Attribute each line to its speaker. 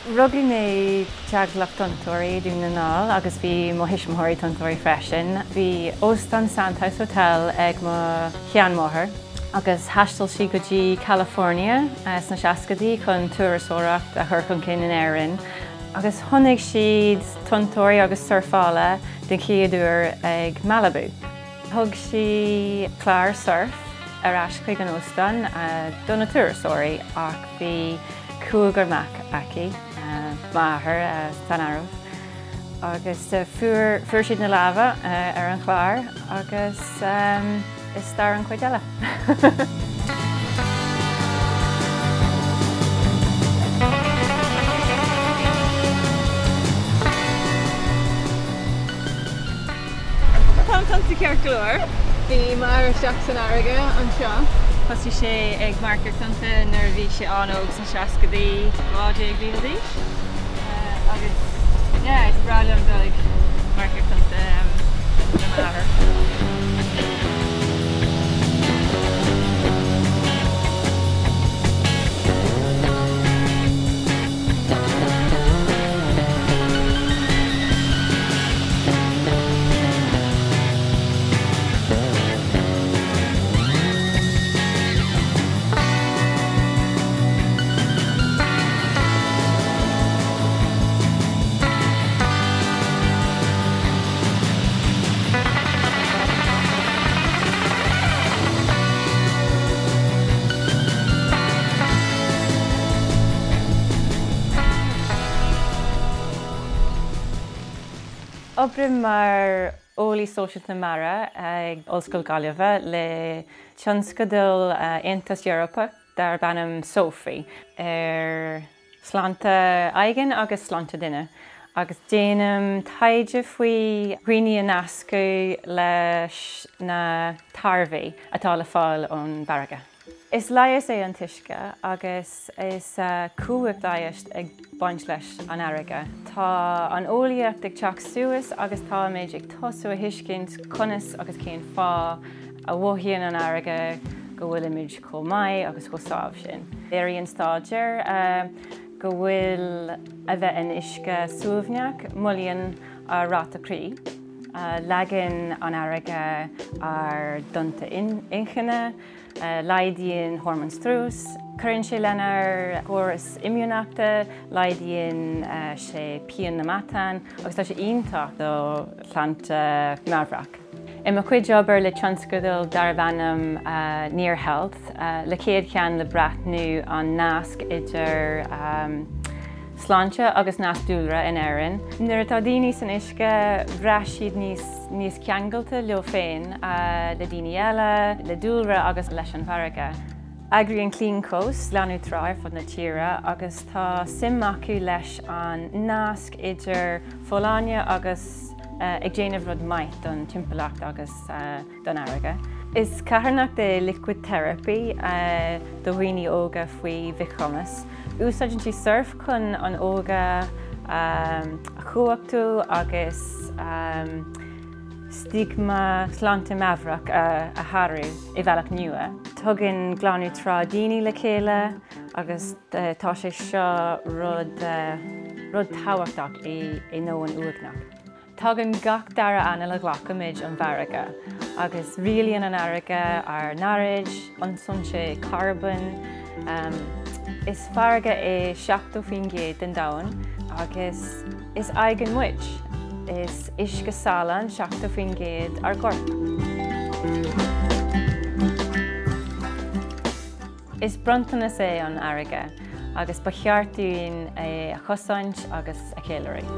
Speaker 1: Rugadh mé i dteaghlach tontóirí i Dún na nGall agus bhí mo thuismitheoirí tontóirí freisin. Bhí óstán Sandhouse Hotel ag mo sheanmháthair agus thaistil sí go dtí California sna seascaidí chun turasóireacht a chur chun cinn in Éirinn agus chonaic siad tontóirí agus surfála den chéad uair ag Malibu. Thug sí clár surf ar ais chuig an óstán do na turasóirí ach bhí cúigear mac aici, m'athair san áireamh, agus fuair fuair siad na lámha ar an chlár agus is stair an chuid eile.
Speaker 2: Tá an tonnta ceart go leor. Bhí m'athair isteach san fharraige anseo.
Speaker 1: Thosaigh sé ag marc ar tonnta nuair a bhí sé an-óg sna seascaidí, 12 bliana d'aois. Agus yeah, is breá liom dul ag marc ar tonnta le m'athair. Oibrím mar Eolaí Sóisialta Mara ag Ollscoil Gaillimhe le tionscadal Aontas Eorpach darb ainm SOFI ar shláinte aigéin agus sláinte duine agus déanaim taighde faoi dhaoine a nascadh leis na tairbhí atá le fáil ón bhfarraige. Is leigheas é an t-uisce agus is cumhacht leighis ag baint leis an fharraige. Tá an eolaíocht ag teacht suas agus táimid ag tosú a thuiscint conas agus cén fáth a mhothaíonn an fharraige go bhfuilimid chomh maith agus chomh sámh sin. Léiríonn staidéar go bhfuil a bheith in uisce suaimhneach moillíonn ár ráta croí. Leagann an fharraige ár dtonnta inchinne, laghdaíonn hormón struis, cuireann sé lenár gcóras imdhíonachta, laghdaíonn sé pian na matán agus tá sé iontach do shláinte meabhrach. I mo chuid obair le tionscadal darb ainm Near Health, le chéad cheann le breathnú an nasc idir sláinte agus nasc dúlra in Éirinn. Nuair atá daoine san uisce, bhraith siad níos níos ceangailte leo féin, le daoine eile, le dúlra agus leis an bhfarraige. Eagraíonn Clean Coast glanadh trá ar fud na tíre agus tá suim acu leis an nasc idir folláine agus ag déanamh rud maith don timpeallacht agus don fharraige. Is carthanacht é Liquid Therapy do dhaoine óga faoi mhíchumas. Úsáideann sí surf chun an óige a chumhachtú agus stigma sláinte meabhrach a shárú i bhealach nua. Tugann glanadh trá daoine le chéile agus tá sé seo rud rud tábhachtach i ndomhan uaigneach. Tagann gach dara anáil a ghlacaimid ón bhfarraige agus rialaíonn an fharraige ár n-aeráid, ionsúnn sé carbón. Is farraige é 70% den domhan agus is aigéan muid. Is uisce salainn 70% ár gcorp. Is bronntanas é an fharraige agus ba cheart dúinn é a chosaint agus a cheiliúradh.